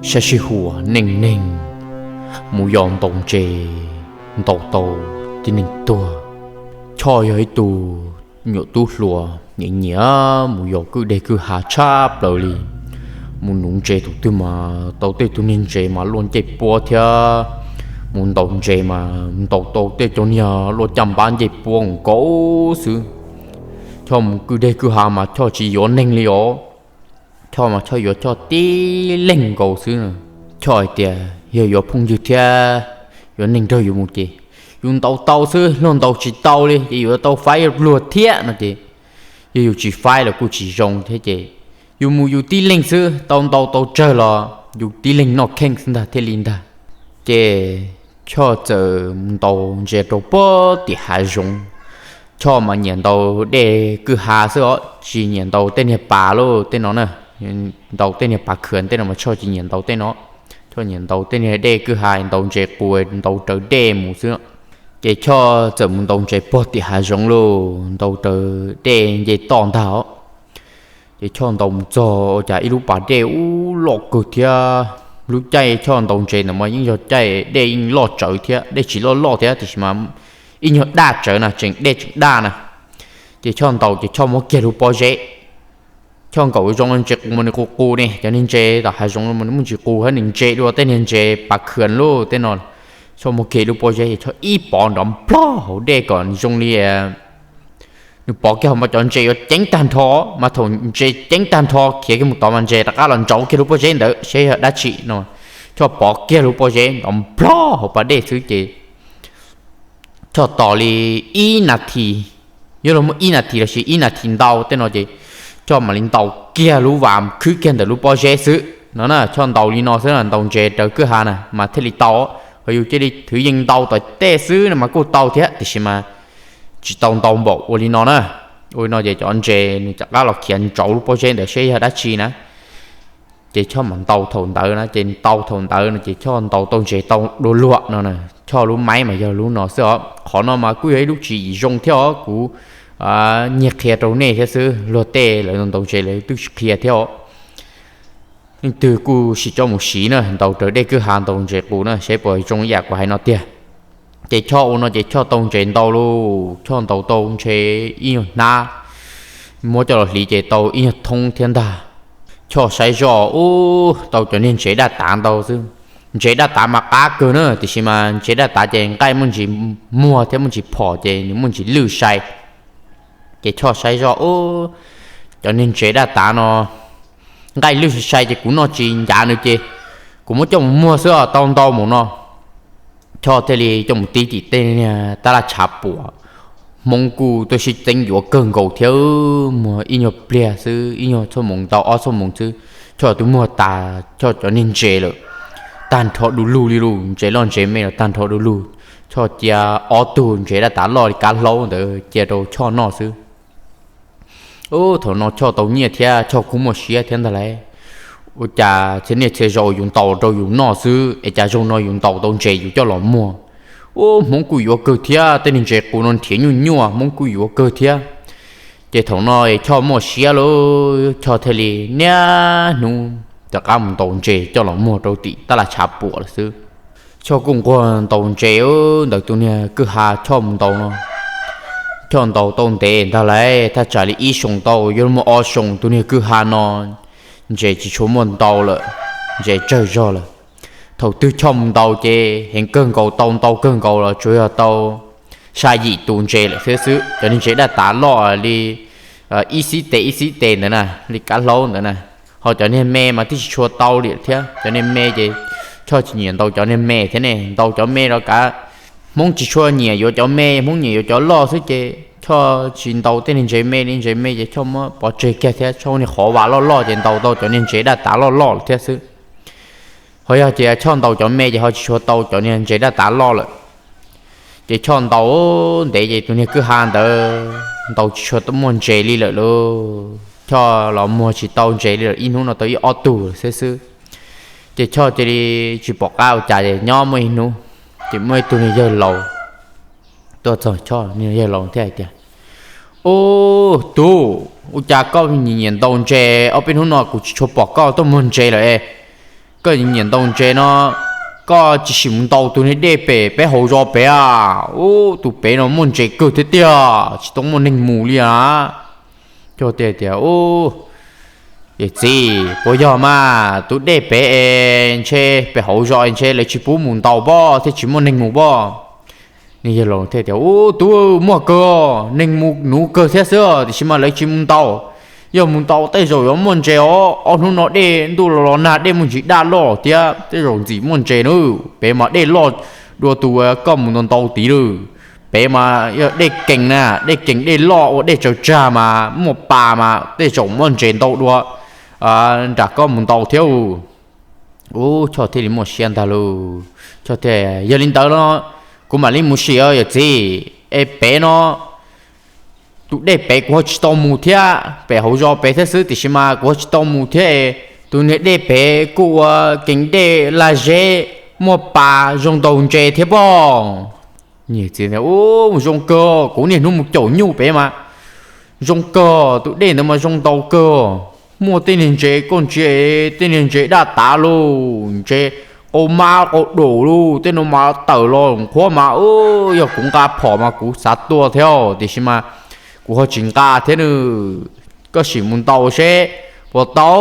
Saib sij huam neej neeg mus yos ntaus ntses, ntaus tau tib neeg tuag. Choj yog ib tug nyuam tub hluas nyiam nyiam mus yos kwj deg kwj ha tshaj plaws li. Mus nuv ntses thaum twg mas tau tej tug niag ntses mas luaj ncej puab thiab. Mus ntaus ntses mas ntaus tau tej cov niag luaj caj npab ncej puab nkaus xwb. Choj mus kwj deg kwj ha mas Choj tsis yuav neeg li os. Choj mas Choj yuav Choj tib leeg nkaus xwb. Choj hais tias yog yuav phooj ywg thiab yuav neeg nrog yus mus ces yus ntaus tau xwb, luag ntaus tsis tau li ces yus yuav tau faib luag thiab no ces yog yus tsis faib los kuj tsis zoo thiab ces yus mus yus tib leeg xwb, tau ntaus tau tsawg los yus tib leeg noj kheej xwb ntag thiaj li ntag. Ces Choj txawm mus ntaus ntses rau puag tim hav zoov. Choj mas nyiam ntaus dej kwj ha xwb os, tsis nyiam ntaus tej niag pas lub tej no na. Ntaus tej niag pas khwv tej no mas Choj tsis nyiam ntaus tej no. Choj nyiam ntaus tej niag dej kwj ha, ntaus ntses qus, ntaus raws dej mus xwb. Ces Choj txawm mus ntaus ntses puag tim hav zoov lauj, ntaus raws dej nce toj ntag os. Ces Choj ntaus mus txog ua cas ib lub pas dej ub loj kawg thiab. Lub caij Choj ntaus ntses ntawd mas yeej yog caij dej yeej loj tsawv thiab, dej tsis loj loj thiab tiam sis mas ib nyuag daj tsawv na, tseem dej tseem daj na. Ces Choj ntaus ces Choj muab kiag lub pob zeb. Choj nkaum zoo ntses qus mas nws qus qus ne, cov niag ntses tom hav zoov mas nws muaj ntsis qus thiab, nws ntse dua tej niag ntses pas khwv lub tej no. Choj muab kiag lub pob zeb ces Choj ib pov nrov nplog hauv dej kom zoo li nws pov kiag hauv mas cov ntses yuav ceeb tag nrho, mas thaum ntses ceeb tag nrho khiav kiag mus tod mas ntses rov qab los ntsauv kiag lub pob zeb ntawd seb yog dab tsi no. Choj pov kiag lub pob zeb nrov nplog hauv pas dej xwb ces Choj tos li ib nas this, yog los muaj ib nas this los sis ib nas this ntau tej no ces Choj mam li ntaus kiag lub vas khwb kiag ntawm lub pob zeb xwb no na. Choj ntaus li no xwb, ntaus ntses raws kwj ha na mas thiaj li tau. Ho yus cia li thwv yees ntaus tom tej xwb no mas kuj tau thiab tiam sis mas tsis tau ntau npaum ua li no na. Ua li no ces cov ntses nws rov qab los khiav ntsauv lub pob zeb ntawd seb yog dab tsi na. Ces Choj mam ntaus thaum ntawd na, ces ntaus thaum ntawd no ces Choj ntaus tau ntses tau dua luag no na. Choj lub maib mas yog lub no xwb os. Qhov no mas kuj yog ib lub tswv yim zoo thiab os, kuv nyiag qhia rau nej thiab xwb, luag tej lawv ntaus ntses lawv twb tsis qhia thiab os. Leej twg kuj sim coj mus siv na, ntaus raws dej kwj ha ntaus ntses qus na seb puas zoo ib yam kuv hais no tiag. Ces Choj ua no ces Choj tau ntses ntau lauj, Choj ntaus tau ntses ib nyuag hnab, muab coj los hliv ces tau ib nyuag thoob thiab ntag. Choj saib zoj ub tau cov niag ntses daj tav ntau xwb. Ntses daj tav mas qab kawg na tiam sis mas ntses daj tav ces nqaij muaj ntsis muag thiab muaj ntsis phom ces nws muaj ntsis lwj sai. Ces Choj saib zoj ub, cov niag ntses daj tav no nqaij lwj sai sai ces kuv noj tsis ncav nws ces kuv muab coj mus muag xwb os, tau ntau mus no. Choj thiaj li coj mus tib tim tej niag tab laj tshav puam. Hmoob kuj tuaj sib txeeb yuav kawg nkaus thiab, muag ib nyuag pliag xwb, ib nyuag txoj moos tau ob txoj moos xwb, Choj twb muag tas Choj cov niag ntses lawm, tag nrho du lug li lus, ntses loj ntses me los tag nrho du lug. Choj cia ob tug ntses daj tav loj li kab hlaub ntawd cia rau Choj noj xwb. Ub, thaum no Choj tau nyiaj thiab Choj kuj muaj siab thiab ntag lauj. Ua cas txhia niaj txhia zaus yus ntaus rau yus noj xwb es cas zaum no yus ntaus tau ntses yus coj los muag. Ub, Hmoob kuj yuav kawg thiab, tej niag ntses qus no nrhiav nyuaj nyuaj Hmoob kuj yuav kawg thiab. Ces thaum no Choj muaj siab lawm, Choj thiaj li niaj hnub rov qab mus ntaus ntses coj los muag rau tim tab laj tshav puam lawm xwb. Choj kuj nquag ntaus ntses ntawm tus niag kwj ha Choj mus ntaus no. Choj ntaus tau ntev ntag lauj, thaj tsam li ib xyoos tau, yuav muaj ob xyoos tus niag kwj ha no ntses tsis tshua muaj ntau lawm, ntses tsawg zog lawm. Thaum twg Choj mus ntaus ces heev kawg nkaus, tau ntau kawg nkaus los tsuas yog tau xya yim tus ntses lawm thiab xwb. Cov niag ntses daj tav loj li ib xib tes ib xib tes ntawd na, li kab hlaub ntawd na. Ho cov niag me mas twb tsis tshua tau li thiab, cov niag me ces Choj tsis nyiam ntaus cov niag me thiab ne, ntaus cov me los kav. Hmoob tsis tshua nyiam yuav cov me, Hmoob nyiam yuav cov loj xwb ces Choj tsis ntaus tej niag ntses me li, ntses me ces Choj muab pov tseg kiag thiab, Choj niag qhov vas loj loj ces ntaus tau cov niag ntses daj tav loj loj lawm thiab xwb. Ho yog ces Choj ntaus cov me ces ho tsis tshua tau cov niag ntses daj tav loj lawm. Ces Choj ntaus ntev ces tus niag kwj ha ntawd ntaus tsis tshua muaj ntses li lawm lauj, Choj los muag tsis tau ntses li lawm, ib hnub no tau ib ob tug xwb xwb. Ces Choj cia li tsis pom qab ua cas es nyob muaj ib hnub, ces muaj ib tug niag yawg laus tuaj txog Choj, niag yawg laus thiaj hais tias, Ub tub, ua cas koj nyiam nyiam ntaus ntses, ob peb hnub no kuv tsis tshua pom koj tuaj muag ntses lawm es koj nyiam ntaus ntses no, koj tsis sim mus ntaus tus niag dej pem peb hauv zos pem a. Ub, tus pem no muaj ntses kawg thiab tiag, tsis tau muaj neeg mus li a. Coj tias, Ub, yawm txiv, puas yog mas tus dej pem es ntshe pem hauv zos ntshe lawv tsis pub mus ntaus pob thiaj tsis muaj neeg mus pob? Nws yog laus thiaj tias, Ub, tub, muaj kawg, neeg mus nuv kawg thiab xwb, tiam sis mas lawv tsis mus ntaus. Yog mus ntaus tej zaum yuav muaj ntses os, ob hnub no dej ntuj los los nag, dej muaj ntsis daj loj thiab, tej zaum ntxim muaj ntses na. Pem mas dej loj dua tus koj mus ntaus ntaus tid lawm. Pem mas yog dej kees na, dej kees dej loj ua dej tsaws tsag mas muaj pas mas tej zaum muaj ntses ntau dua nram koj mus ntaus thiab. Ub, Choj thiaj li muaj siab ntag lauj. Choj tias, Yog li ntawd los kuv mam li mus sim os yawm txiv. Es pem no tus dej pem kuv ho tsis tau mus thiab, pem hauv zos pem thiab xwb, tiam sis mas kuv ho tsis tau mus thiab es tus niag dej pem kuj ua kees dej lag zeb, muaj pas zoo ntaus ntses thiab pob. Ub, zoo kawg, kuv niaj hnub mus caum nyuj pem mas zoo kawg, tus dej ntawd mas zoo ntaus kawg. Muaj tej niag ntses koj ntsia, tej niag ntses daj tav lauj, ntses qau mab qau daum lauj, tej no mas tawm los nqhuab mas yog kuv nqa phom mas kuv xav tua thiab, tiam sis mas kuv ho tsis nqa thiab nawb. Koj sim mus ntaus seb puas tau,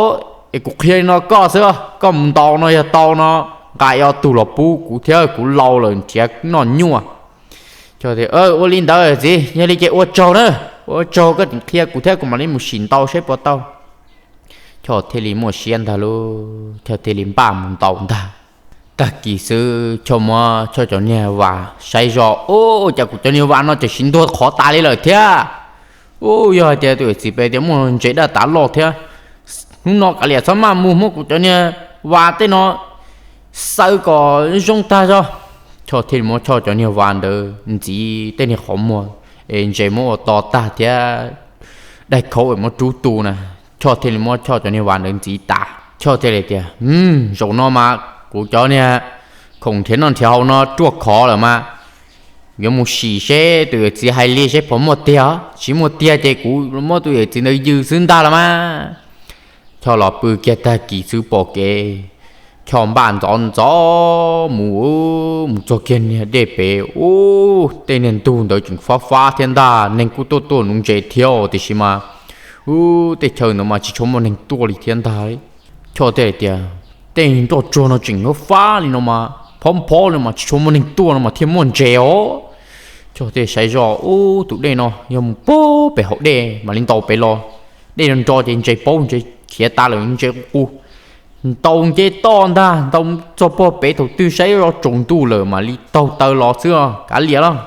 es kuv qhia li no koj xwb, koj mus ntaus no yog tau no, nqa ib ob tug los pub kuv thiab, kuv laus lawm nrhiav noj nyuaj. Ua li ntawd txiv, yog li ces ua tsaug na, ua tsaug koj tseem qhia kuv thiab, kuv mam li mus sim ntaus seb puas tau. Choj thiaj li muaj siab ntag lauj, Choj thiaj li npaj mus ntaus ntag. Tag kis xwb Choj muab Choj cov niag vas saib zoj, Ub, cas kuv cov niag vas no tseem tsis ntuag qhov tas li lawm thiab. Ub, yog hais tias tus yawm txiv pem tias muaj ntses daj tav loj thiab, hnub no kav liam txhob maj mus, muab kuv cov niag vas tej no xaws kom zoo tag zog. Choj thiaj li muab Choj cov niag vas ntawd ntxiv tej niag qhov muag es ntses muab ua to tag thiab, dai khaub es muab rub tu na. Choj thiaj li muab Choj cov niag vas ntawd ntxiv tas, Choj thiaj li tias, Zaum no mas kuv cov niag khoom nrhiav noj nrhiav haus no ruaj khov lawm mas yuav mus sim seb tus yawm txiv hais li seb puas muaj tiag. Tsis muaj tiag ces kuv muab tus yawm txiv ntawd yws xwb ntag los mas. Choj los pw kiag tag kis xwb pom kev, Choj npaj ntxov ntxov mus, mus txog kiag niag dej pem, ub, tej niag ntug ntawd tseem fab fab thiab ntag, neeg kuj tuaj tuaj nuv ntses thiab tiam sis mas, ub, tej chaw ntawd mas tsis tshua muaj neeg tuaj li thiab ntag. Choj thiaj tias, Tej nroj tsuag no tseem fab li no mas, phob phob li mas tsis tshua muaj neeg tuaj no mas thiaj muaj ntses os. Choj thiaj saib zoj, Ub, tus dej no yog mus pag pem hauv dej mam li ntaus pem los, dej no nro ces ntses paub ntses khiav tas lawm, ntses qus qus. Ntaus nce toj ntag, ntaus txog pag pem thaum twg saib zoj tsaus ntuj lawm mam li taug taw los xwb, kav liam los.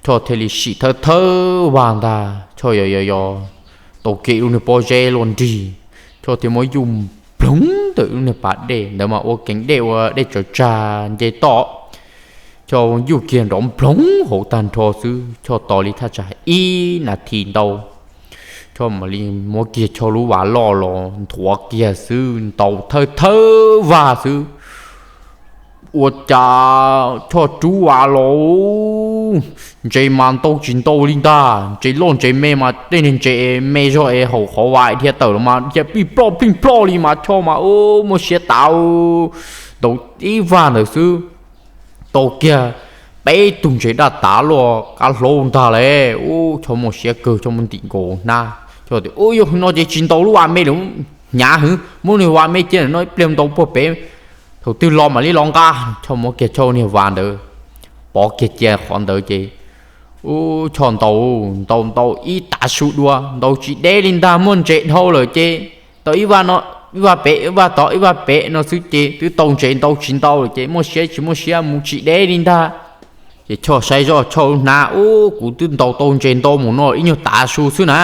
Choj thiaj li sim thawb thawb vag ntag, Choj yos yos yos, tau kiag ib lub niag pob zeb luaj nrig, Choj thiaj muab yuj nploog ntawm lub niag pas dej ntawd mas ua kees dej ua dej tsaws tsag nce toj. Choj yuj kiag nrov nploog hauv tag nrho xwb, Choj tos li thaj tsam ib nas this ntau, Choj mam li muab kiag Choj lub vas loj los nthuav kiag xwb, ntaus thawb thawb vag xwb. Ua cas Choj rub vas los, ntses mas ntau tsis ntau li ntag, ntses loj ntses me mas tej niag ntses me zog es haum qhov vas dhia tawm los mas dhia plig ploj plig ploj li mas Choj mas muaj siab tas, ntaus ib vag ntawd xwb, tau kiag peb tug ntses daj tav luaj qab hlaub ntag le. Ub, Choj muaj siab kawg, Choj muab ntim nkaus hnab, Choj tias, Ub, yog no ces tsis ntaus lub vas me lawm, hnyav heev, muab niag vas me cia no ib pliag ntaus puag pem, thaum twg los mam li los nqa. Choj muab kiag Choj niag vas ntawd pov kiag cia qhov ntawd ces, ub, Choj ntaus, ntaus ntaus ib tav su dua ntaus tsis deb li ntag, muaj ntses dhau lawm ces tau ib vag no, ib vag pem, ib vag tod, ib vag pem no xwb ces twb tau ntses ntau tsis ntau lawm ces muaj siab tsis muaj siab mus tsis deb li ntag. Ces Choj saib zoj Choj lub hnab, Ub, kuv twb ntaus tau ntses ntau mus no ib nyuag tav su xwb na,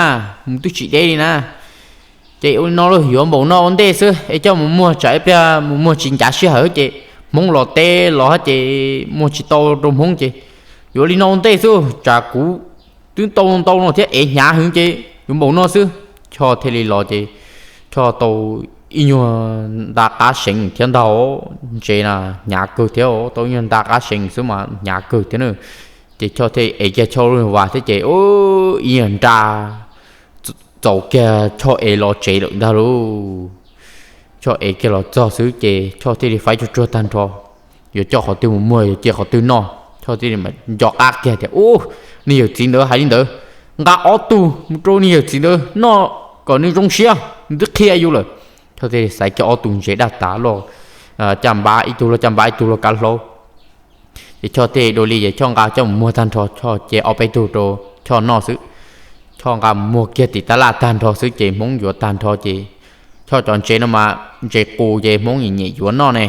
mus twb tsis deb li na. Ces ua li no los yuav npaum no ua ntej xwb es coj mus muag, tsam ib pliag mus muag tsis ncav sij hawm ces Hmoob los teb los ces muag tsis tau rau Hmoob ces yuav li no ua ntej xwb, tsam kuv twb tau ntau no thiab es hnyav heev ces yuav npaum no xwb. Choj thiaj li los ces Choj tau ib nyuag nta qab seev thiab ntag, ntses na hnyav kawg thiab, tau ib nyuag nta qab seev xwb mas hnyav kawg thiab na. Ces Choj thiaj ev kiag Choj lub vas thiab ces ib nyuag nra txaus kiag Choj ev los tsev lawm ntag lauj. Choj ev kiag los txog xwb ces Choj thiaj li faib tsuag tsuag tag nrho, yuav coj qhov twg mus muag, yuav cia qhov twg noj. Choj thiaj li nco qab kiag tias, Ub, niag yawm txiv ntawd hais li ntawd, nqa ob tug mus rau niag yawm txiv ntawd noj kom nws zoo siab, nws twb qhia yus lawm. Choj thiaj li xaiv kiag ob tug ntses daj tas loj caj npab, ib tug loj caj npab ib tug loj kav hlau. Ces Choj thiaj li dua li ces Choj nqa coj mus muag tag nrho, Choj cia ob peb tug rau Choj noj xwb. Choj nqa mus muag kiag tim tab laj tag nrho xwb ces Hmoob yuav tag nrho ces Choj cov ntses no mas ntses qus ces Hmoob nyiam nyiam yuav noj ne,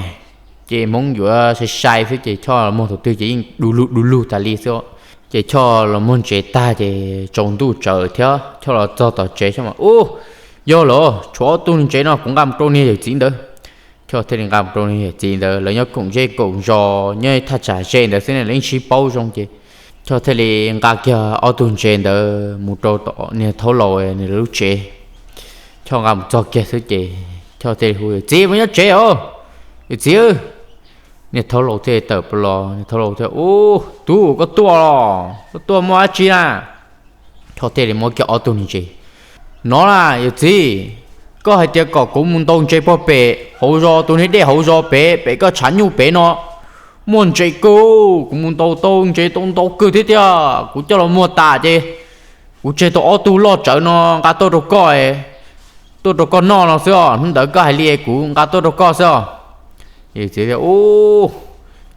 ces Hmoob yuav sai sai xwb ces Choj muag thaum twg ces yeej du lug du lug tas li xwb. Ces Choj los muag ntses tag ces tsaus ntuj tsawv thiab, Choj los txog tom tsev Choj mas, Ub, yog lawm, tshuav ob tug ntses no kuv nqa mus rau niag yawm txiv ntawd. Choj thiaj li nqa mus rau niag yawm txiv ntawd, lawv nyob koom zej koom zos nyob thaj tsam ze ntawd xwb ne, lawv yeej sib paub zoo ces Choj thiaj li nqa kiag ob tug ntses ntawd mus rau tom niag thaub laus nws lub tsev. Choj nqa mus txog kiag xwb ces Choj thiaj li hu, Yawm txiv, mus nyob tsev os, yawm txiv. Niag thaub laus thiaj li tawm plaws los, niag thaub laus thiaj, Ub, tub, koj tuaj los? Koj tuaj muaj dab tsi na? Choj thiaj li muab kiag ob tug ntses. No na yawm txiv, koj hais tias kom kuv mus ntaus ntses puag pem hauv zos, tus niag dej hauv zos pem, pem koj tshav nyuj pem no muaj ntses kawg, kuv mus ntaus tau ntses tau ntau kawg thiab tiag, kuv coj los muag tas ces kuv tseg tau ob tug loj tsawv no nqa tuaj rau koj, tuaj rau koj noj no xwb os. Hnub ntawd koj hais li kuv nqa tuaj rau koj xwb os. Yawm txiv, Ub,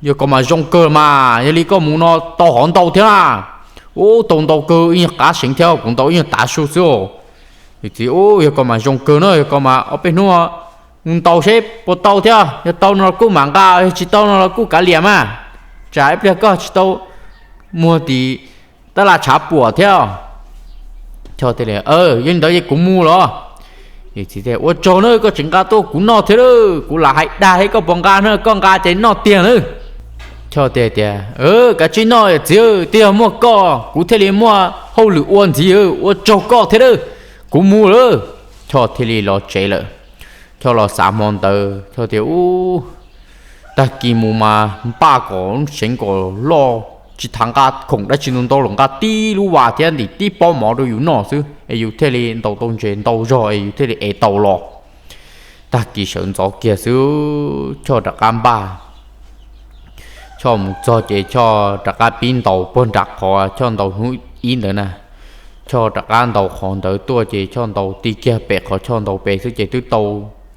yog koj mas zoo kawg mas, yog li koj mus no tau hov ntau thiab na. Ub, tau ntau kawg, ib nyuag qab seev thiab, kuv ntaus ib nyuag tav su xwb. Yawm txiv, Ub, yog koj mas zoo kawg na, yog koj mas ob peb hnub mus ntaus seb puas tau thiab, yog tau no los kuj mam nqa, yog tsis tau no los kuj kav liam mas, tsam ib pliag koj tsis tau muag tim tab laj tshav puam thiab. Choj thiaj li, Yog li ntawd ces kuv mus los? Yawm txiv, Ua tsaug na, koj tseem nqa tuaj kuv noj thiab lauj, kuv lam hais dag thiab koj puas nqa na, koj nqa ces noj tiag na. Choj thiaj tias, Kav tsij noj yawm txiv, twb yog muaj koj kuv thiaj li muaj hauj lwm ua ntxiv, ua tsaug koj thiab lauj, kuv mus lawm. Choj thiaj li los tsev lawm. Choj los xav hmo ntawd Choj tias, Ub, tag kis mus mas npaj kom lub seev kom loj, tsis tas nqa khoom dab tsi ntau ntau los nqa tib lub vas thiab ntim tib pob mov rau yus noj xwb es yus thiaj li ntaus tau ntses ntau zog es yus thiaj li ev tau los. Tag kis sawv ntxov kiag xwb Choj rov qab npaj. Choj mus txog ces Choj rov qab pib ntaus puag nram qhov Choj ntaus hnub ib ntawd na. Choj rov qab ntaus qhov ntawd tuaj ces Choj ntaus ti kiag pem qhov Choj ntaus pem xwb ces twb tau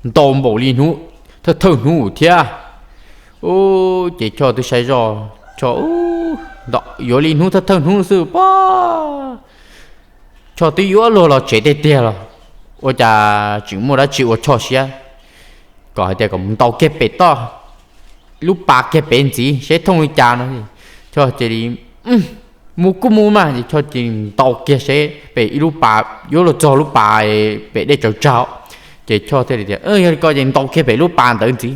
ntau npaum li hnub thawj thawj hnub thiab. Ub, ces Choj twb saib zoj, Choj, yuav li hnub thawj thawj hnub xwb pob. Choj twb yuav luag los tsev tiag tiag los ua cas tseem muaj dab tsi ua Choj siab, kom hais tias kom mus ntaus kiag pem toj lub pas kiag pem ntxiv seb thooj li cas no. Choj cia li, Mus kuj mus mas. Ces Choj cia li ntaus kiag seb pem ib lub pas yuav luag txog lub pas pem dej tsaws tsag. Ces Choj thiaj li tias, Yog li ko ces ntaus kiag pem lub pas ntawd ntxiv.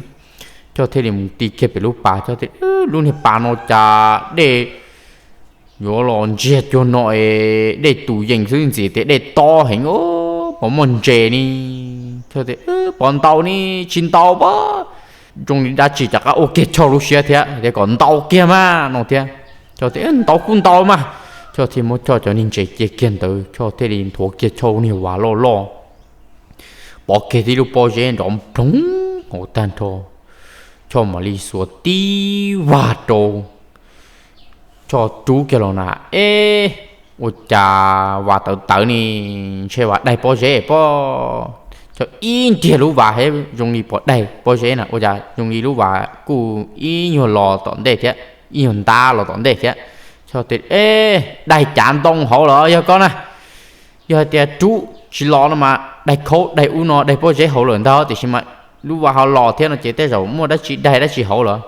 Choj thiaj li mus ti kiag pem lub pas, Choj thiaj, Lub niag pas no cas dej yuav los ntsiag cuag no, dej tus yees xwb ntxiv tias dej tob heev, puas muaj ntses ni? Choj tias, Puas ntaus ni? Tsis ntaus pob. Zoo li dab tsi rov qab ua kiag Choj lub siab thiab tias kom ntaus kiag mas no thiab. Choj tias, Ntaus kuj ntaus mas. Choj thiaj muab Choj cov niag ntses cia kiag ntawd, Choj thiaj li nthuav kiag Choj niag vas loj loj, pov kiag tib lub pob zeb nrov nploog hauv tag nrho. Choj mam li xuas tib vag rau, Choj rub kiag los na, eb, ua cas vas tawv tawv ni, ntshe vas daig pob zeb pob. Choj ib ntiag lub vas thiab zoo li puas daig pob zeb na, ua cas zoo li lub vas kuj ib nyuag los tom ntej thiab, ib nyuag ntab los tom ntej thiab. Choj tias, Eb, daig cav ntoo hauv los yog koj na? Yog hais tias rub tsis los no mas daig khaub daig ub no daig pob zeb hauv lawm ntag, tiam sis mas lub vas ho los thiab no ces tej zaum muaj dab tsi daig dab tsi hauv lawm.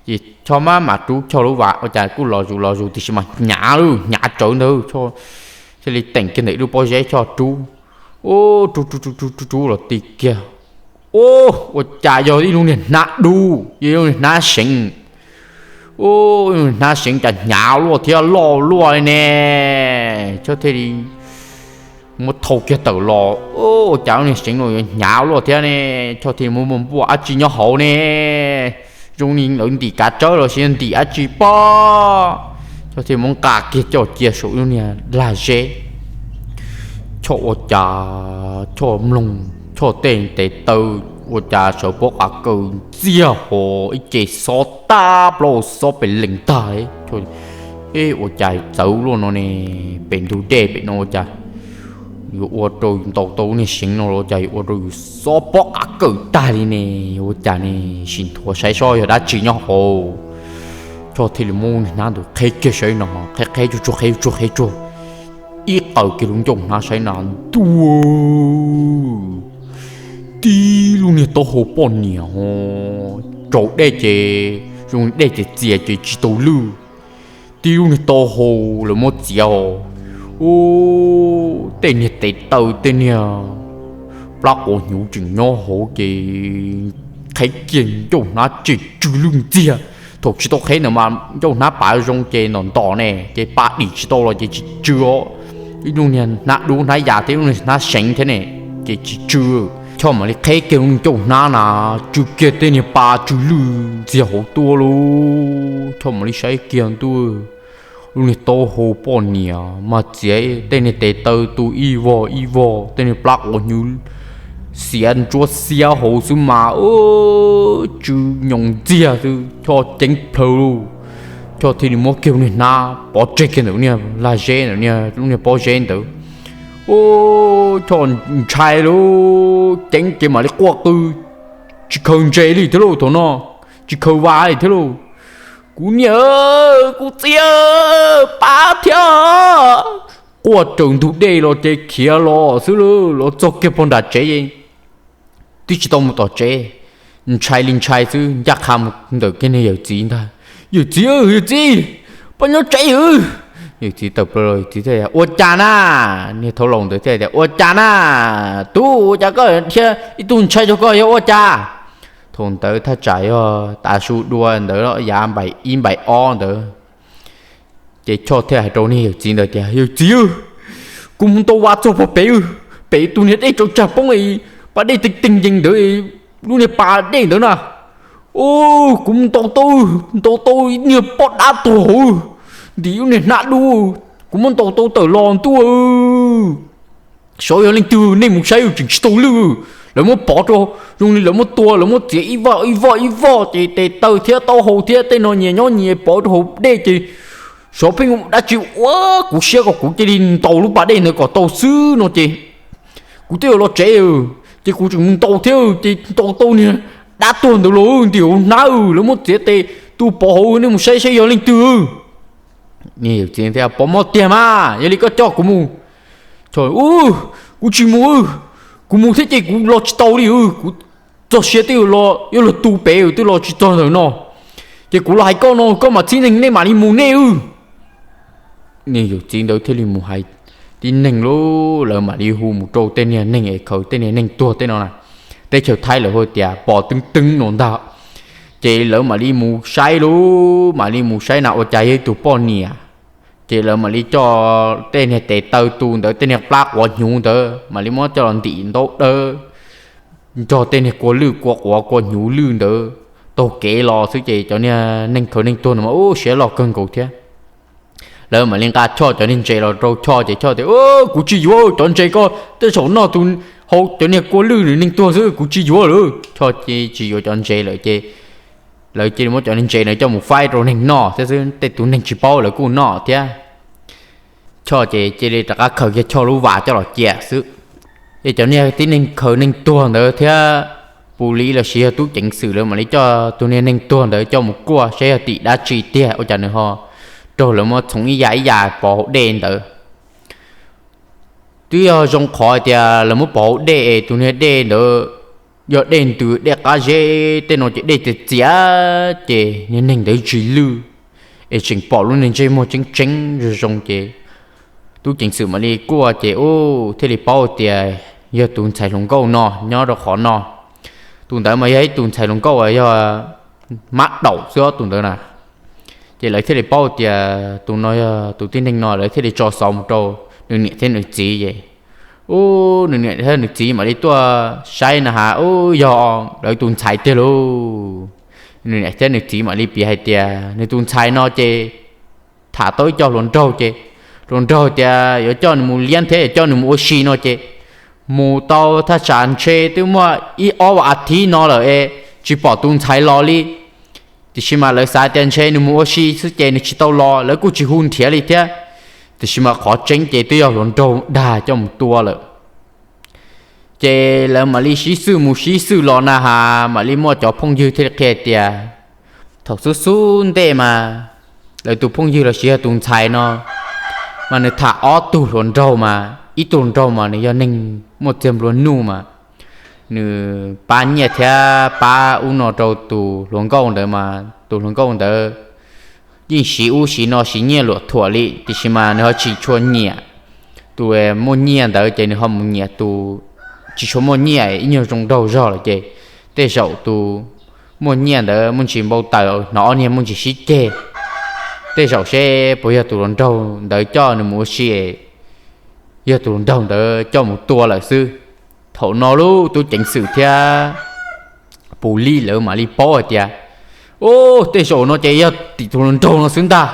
Ces Choj maj mam rub Choj lub vas, ua cas kuj los zus los zus tiam sis mas hnyav lawm, hnyav tsawv ntawd. Choj thiaj li teem kiag ntawm ib lub pob zeb Choj rub, rub rub rub rub rub los ti kiag, ua cas yog ib lub niag hnab dub, yog ib lub niag hnab seev. Hnab seev cas hnyav luaj thiab loj luaj li ne. Choj thiaj li muab thau kiag tawm los, ua cas lub niag seev no yuav hnyav luaj thiab ne. Choj thiaj li muab muaj npuaj dab tsi nyob hauv ne, zoo li lawv ntim kav tsawb los sis ntim dab tsi pob. Choj thiaj muab nqa kiag Choj cia saum lub niag lag zeb. Choj ua cas Choj mloog Choj tej tes taw Ua cas sawv pob qav kawm ntxiag ho ib ce xob tag plaub xob pes lees tag. Ua cas txawv luaj no ne, pem ntug dej pem no ua cas yuav ua rau ntaus tau niag seev no los cas yuav ua rau yus xob pob qav kawm tag li ne. Ua cas ne, sim nthuav saib seb yog dab tsi nyob hauv. Choj thiaj li muab hnab ntawd qheb kiag saib no, qheb qheb tsuag tsuag qheb tsuag qheb tsuag, ib qaws kiag lub ncauj hnab saib na, ntuj, tib lub niag taub hau poj niam ho, raus dej ces zoo dej txias txias ces tsis tau lwj. Tib lub niag taub hau lawv muab txiav ho, ub, tej niag tes taw tej niag plab quav hnyuv tseem nyob hauv ces qheb kiag ncauj hnab ces tsw lwj ntxiag. Thaum tsis tau qheb ntawd mas ncauj hnab pav zoo ces ntom ntom ne ces pa dim tsis tau los ces tsis tsw os. Ib lub niag hnab dub hnab yas thiab lub niag hnab seev thiab ne ces tsis tsw. Choj mam li qheb kiag lub ncauj hnab na, tsw kiag tej niag pa tsw lwj ntxiag hauv tuaj lauj. Choj mam li saib kiag ntuj, lub niag taub hau poj niam mas txiav tej niag tes taw tu ib vog ib vog, tej niag plab quav hnyuv xiav ntsuab xiab hauv xwb mas, ub, tsw nyoos ntxiag xwb. Choj ceeb plhaw lauj. Choj thiaj li muab kiag lub niag hnab pov tseg kiag ntawm lub niag lag zeb ntawd, lub niag pob zeb ntawd. Ub, Choj ntshai lauj, ceeb ces mam li quaj qw, tsis khaws ntses li thiab lauj thaum no, tsis khaws vas li thiab lauj. Kuv niam, kuv txiv, pab thiab. Quaj raws ntug dej los ces khiav los xwb lauj, los txog kiag pog nram tsev twb tsis tau mus tom tsev, ntshai li ntshai xwb ncaj qha mus ntawm kiag niag yawm txiv ntag. Yawm txiv, yawm txiv, pab nyob tsev. Yawm txiv tawm plaws los, yawm txiv thiaj tias ua cas na? Niag thaub laus ntawd thiaj tias ua cas na? Tub, ua cas koj thiab ib tug ntshai rau koj yog ua cas? Thaum ntawd thaj tsam yog tav su dua ntawd yav npaim ib npaim ob ntawd. Ces Choj thiaj hais rau niag yawm txiv ntawd tias yawm txiv, kuv mus ntaus vas txog pog pem, pem tus niag dej tsaus tsag poob, pas dej teeg teeg yees ntawd, lub niag pas dej ntawd na. Ub, kuv mus ntaus tau, ntaus tau niag poj dab tuag hauv, ntim lub niag hnab dub, kuv muab ntaus tau tawm los ntuj. Sav yog leej twg, nej mus saib tseem tsis tau lwj. Lawv muab pov rau, zoo li lawv muab tua, lawv muab txiav ib voj ib voj ib voj ces tes taw thiab taub hau thiab tej no nyias nyob nyias pov rau hauv dej ces sav pheej dab tsi ua kuv siab kom kuv cia li ntaus lub pas dej ntawd kom tau xwb no ces kuv twb yuav los tsev, ces kuv tseem mus ntaus thiab ces ntaus tau niag dab tuag ntawd los ntim hauv hnab, lawv muab txiav tes tu pov hauv, nej mus saib saib yog leej twg. Pov mob tiag mas, yog li koj coj kuv mus. Ub, kuv tsis mus, kuv mus thiab ces kuv los tsis tau li, kuv txog siav twb yuav luag tu pem twb los tsis txog ntawm no, ces kuv los hais koj no koj mam txib neeg nej mam li mus nej. Niag yawm txiv ntawd thiaj li mus hais tib neeg lauj, lawv mam li hu mus rau tej niag neeg es khaws tej niag neeg tuag tej no na, teb chaws Thaib lawv hu tias pos teeb teeb no ntag. Ces lawv mam li mus saib lauj, mam li mus saib na ua cas yog ib tug poj niam. Ces lawv mam li coj tej niag tes taw tu ntawd, tej niag plab quav hnyuv ntawd mam li muab coj los ntim ntaub dawb, nrog tej niag kua lwj kua quav kua hnyuv lwj ntawd taug kev los xwb ces cov niag neeg khaws neeg tuag no mas ub siab loj kawg nkaus thiab. Lawv mam li nqa Choj cov niag ntses los rau Choj ces Choj tias kuv tsis yuav cov ntses ko, tej zaum noj tus hau cov niag kua lwj nws neeg tuag xwb, kuv tsis yuav lawm. Choj tsis yuav cov ntses lawm ces lawv cia li muab cov niag ntses na coj mus faib rau neeg noj thiab xwb, tej tus neeg tsis paub lawv kuj noj thiab. Choj ces cia li rov qab khaws kiag Choj lub vas coj los cia xwb. Ces cov niag tib neeg khaws neeg tuag ntawd thiab pus lis los sis yog tub ceev xwm lawv mam li coj tus niag neeg tuag ntawd coj mus kuaj saib yog tim dab tsi tiag ua cas nws ho raug lawv muab txhoov ib yam ib yam pov hauv dej ntawd. Twb yog zoo qhov tias lawv muab pov hauv dej es tus niag dej ntawd yog dej ntws dej qab zeb tej no ces dej txias txias ces niag neeg ntawd tsis lwj, es tseem pom lub niag ntsej muag tseeb tseeb zoo zoo ces tub ceev xwm mam li kuaj ces ub thiaj li paub tias yog tus ntxhais hluas nkauj no nyob rau qhov no. Tus ntawd mas yog ib tus ntxhais hluas nkauj uas yog mab daum xwb tus ntawd na. Ces lawv thiaj li paub tias tus no yog tus tib neeg no, lawv thiaj li tso xov mus rau nws niam thiab nws txiv es, ub, nws niam thiab nws txiv mam li tuaj saib na has ub yog lawv tus ntxhais tiag lauj. Nws niam thiab nws txiv mam li piav hais tias nws tus ntxhais no ces tham tau ib co hluas nraug ces hluas nraug tias yuav coj nws mus liab thiab yuav coj nws mus ua si no ces mus tau thaj tsam ntshe twb muaj ib ob vas a thiv no lawm es tsis pom tus ntxhais los li. Tiam sis mas lawv xav tias ntshe nws mus ua si xwb ces nws tsis tau los, lawv kuj tsis hu nrhiav li thiab. Tiam sis mas qhov tseeb ces twb yog hluas nraug dag coj mus tua lawm. Ces lawv mam li sib xwb mus sib xwb los na has, mam li muaj cov phooj ywg thiaj li qhia tias thaum xub xub ntej mas lawv tus phooj ywg los sis yog tus ntxhais no mas nws tham ob tug hluas nraug mas ib tug hluas nraug mas nws yog neeg muaj txiag nplua nuj mas nws pab nyiaj thiab pab ub no rau tus hluas nkauj ntawd mas tus hluas nkauj ntawd yeej siv ub siv no siv nyiaj luam thuam li, tiam sis mas nws ho tsis tshua nyiam tus muaj nyiaj ntawd ces nws ho mus nyiam tus tsis tshua muaj nyiaj, ib nyuag zoo nraug zog lawm ces tej zaum tus muaj nyiaj ntawd muaj ntsis npau taws hnov ob niag muaj ntsis sib ceg. Tej zaum seb puas yog tus hluas nraug ntawd coj nws mus ua si, yog tus hluas nraug ntawd coj mus tua lawm xwb. Thaum no lub tub ceev xwm thiab pus lij lawv mam li paub hais tias, u, tej zaum no ces yog tim tus hluas nraug no xwb ntag.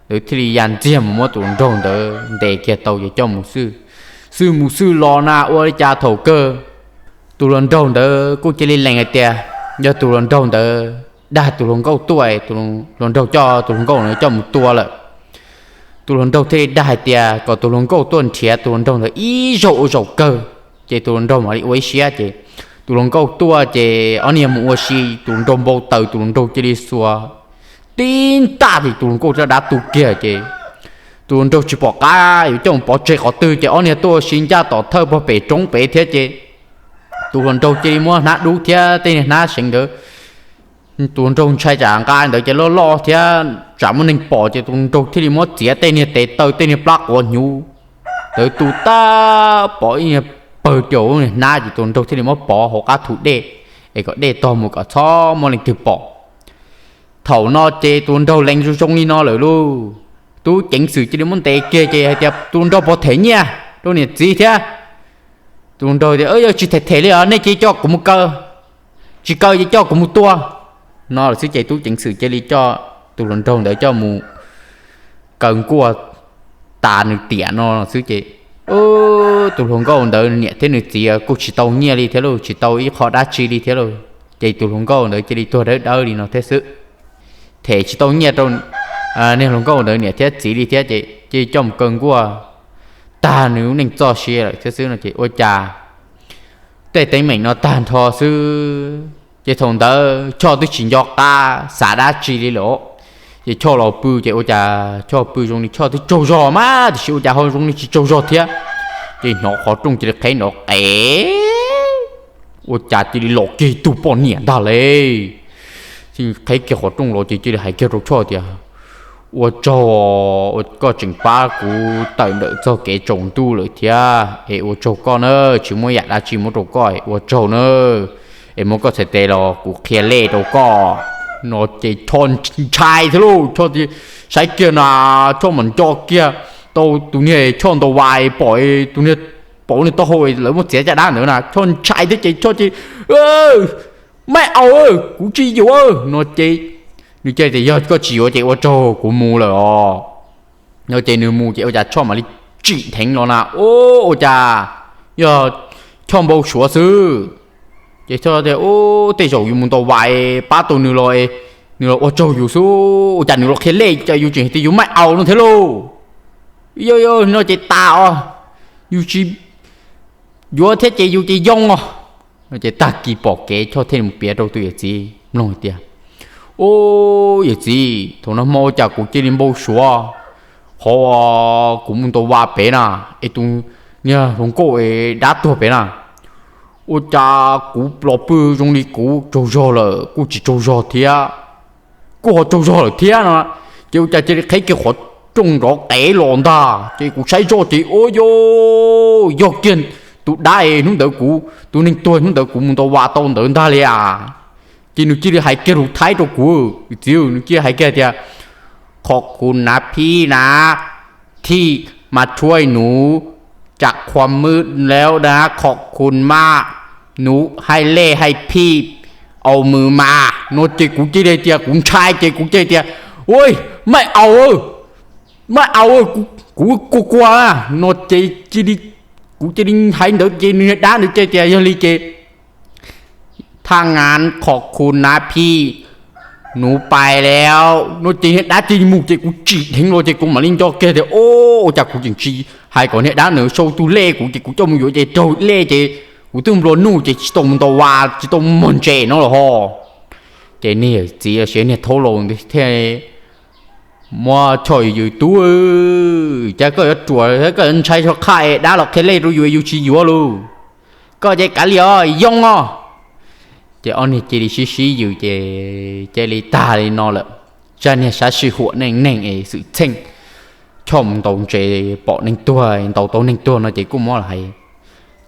Lawv thiaj li ya ntxiag mus muab tus hluas nraug ntawd ntes kiag tau ces coj mus xwb. Xwb mus xwb los na ua li cas thaum kawg tus hluas nraug ntawd kuj cia li lees hais tias yog tus hluas nraug ntawd dag tus hluas nkauj tuaj, hluas nraug coj tus hluas nkauj ntawd coj mus tua lawm. Tus hluas nraug thiaj li dag hais tias kom tus hluas nkauj tuaj nrhiav tus hluas nraug ntawd ib zaug ua zaum kawg, ces tus hluas nraug mam li ua ib siab ces tus hluas nkauj tuaj ces ob niag mus ua si, tus hluas nraug npau taws, tus hluas nraug cia li xuas tib ntaj ces tus hluas nkauj rab dab tu kiag ces tus hluas nraug tsis pom qab yuav coj mus pov tseg qhov twg ces ob niag tuaj ua si ncaj tom thawj pog pem roob pem thiab ces tus hluas nraug cia li muab hnab dub thiab tej niag hnab seev ntawd, tus hluas nraug ntshai tsam nqa ntawd ces loj loj thiab tsam muaj neeg pom ces tus hluas nraug thiaj li muab txiav tej niag tes taw tej niag plab quav hnyuv ntawd tu tag pom ib niag pawg caum niag hnab ces tus hluas nraug thiaj li muab pov hauv qab thu dej es kom dej tog mus kom txhob muaj leej twg pom. Thaum no ces tus hluas nraug lees zoo zoo li no lawm lauj, tub ceev xwm cia li muab ntes kiag ces hais tias tus hluas nraug puas them nyiaj rau niam txiv thiab. Tus hluas nraug tias, yog tsis them them li os nej cia li coj kuv mus kaw, tsis kaw ces coj kuv mus tua. No lawm xwb ces tub ceev xwm cia li coj tus hluas nraug ntawd coj mus kaw nkuaj tas nws tiam no xwb ces tus hluas nkauj ntawd niam thiab nws txiv kuj tsis tau nyiaj li thiab lauj, tsis tau ib qho dab tsi li thiab lauj. Ces tus hluas nkauj ntawd cia li tuag dawb dawb li no thiab xwb. Them tsis tau nyiaj rau niag hluas nkauj ntawd niam thiab txiv li thiab ces cia li coj mus kaw nkuaj tag nws lub neej txoj sia lawm thiab xwb no ces ua cas tej teeb meem no tag nrho xwb ces thaum ntawd Choj twb tsis nco qab xav dab tsi li lawm. Ces Choj los pw ces ua cas Choj pw zoo li Choj twb tsaug zog mas tiam sis ua cas ho zoo li tsis tsaug zog thiab. Ces hnov qhov rooj cia li qheb nrov qev, ua cas cia li los kiag tus poj niam ntag li. Qheb kiag qhov rooj los ces cia li hais kiag rau Choj tias, ua tsaug, koj tseem pab kuv tawm ntawm txoj kev tsaus ntuj lawm thiab es ua tsaug koj na, tsis muaj yam dab tsi muab rau koj es ua tsaug na, es muab koj txhais tes los kuv qhia lej rau koj. No ces Choj ntshai thiab lauj, Choj saib kiag na, Choj mam nco kiag tau tus niag Choj ntaus vas pom, tus niag pom niag taub hau lawv muab txiav caj dab ntawd na, Choj ntshai thiab ces Choj ces, maj au, kuv tsis yuav no ces nws cia tias yog koj tsis yuav ces ua tsaug kuv mus lawm os. No ces nws mus ces ua cas Choj mam li tsim dheev los na, ua cas yog Choj npau suav xwb. Ces Choj tias, u, tej zaum yus mus ntaus vas pab tau nws los, nws los ua tsaug yus xwb, ua cas nws los qhia lej, cas yus tseem hais tias yus maj au no thiab lauj. Yog no ces tas os, yus tsis yuav thiab ces yus ces yoo os. No ces tag kis pom kev Choj thiaj li mus piav rau tus yawm txiv mloog hais tias, u, yawm txiv, thaum no hmo ua cas kuv cia li npau suav qhov kuv mus ntaus vas pem na, es tus niag hluas nkauj es dab tuag pem na, ua cas kuv los pw zoo li kuv tsaug zog lawm kuj tsis tsaug zog thiab, kuj ho tsaug zog lawm thiab no. Ces ua cas cia li qheb kiag qhov rooj nrov qev los ntag, ces kuv saib zoj ces ua, yog kiag tus dab es hnub ntawd kuv, tus neeg tuag hnub ntawd kuv mus ntaus vas tau ntawd ntag li as. Ces nws cia li hais kiag lus Thaib rau kuv, yawm txiv, nws cia li hais kiag tias,ขอบคุณนะพี่นะ ที่มาช่วยหนูจากความมืดแล้วนะ ขอบคุณมาก หนูให้เล่ให้พี่เอามือมา no ces kuv cia li hais tias kuv ntshai ces kuv cia li tias, ua, maj au, maj au, kuv kua kua no ces cia li Kuv cia li hais ntawd ces niag dab ntawd cia li tias yog li ces ถ้างั้นขอบคุณนะพี่ หนูไปแล้ว no ces niag dab cia li mus ces kuv tsim dheev los ces kuv mam li nco kiag tias o, ua cas kuv tseem tsis hais kom niag dab ntawd sau tus lej kuv ces kuv coj mus yuav ces raug lej ces kuv twb nplua nuj ces tsis tau mus ntaus vas tsis tau muag ntses no los ho. Ces niag txiv los sis niag thaub laus thiaj muab choj yws, tub, cas koj yuav ruam thiab koj yuav ntshai tshaj qhaj es dab los qhia lej rau yus yus tsis yuav lus. Koj ces kav liam os, yoo os. Ces ob niag cia li sib sib yws ces cia li tag li no lawm. Tsaj niag sab sij huam neej neeg es xwm txheej choj mus ntaus ntses pom neeg tuag ntaus tau neeg tuag no ces kuj muab los hais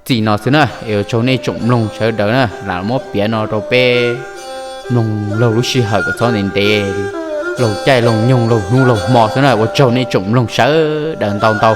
txij no xwb na. Es ua tsaug nej tsoom mloog sawv daws na, lam muab piav no rau peb mloog laug lub sij hawm kom txhob ntev ntev, laug caij laug nyoog laug hnub laug hmo xwb na. Ua tsaug nej tsoom mloog sawv daws ntau ntau.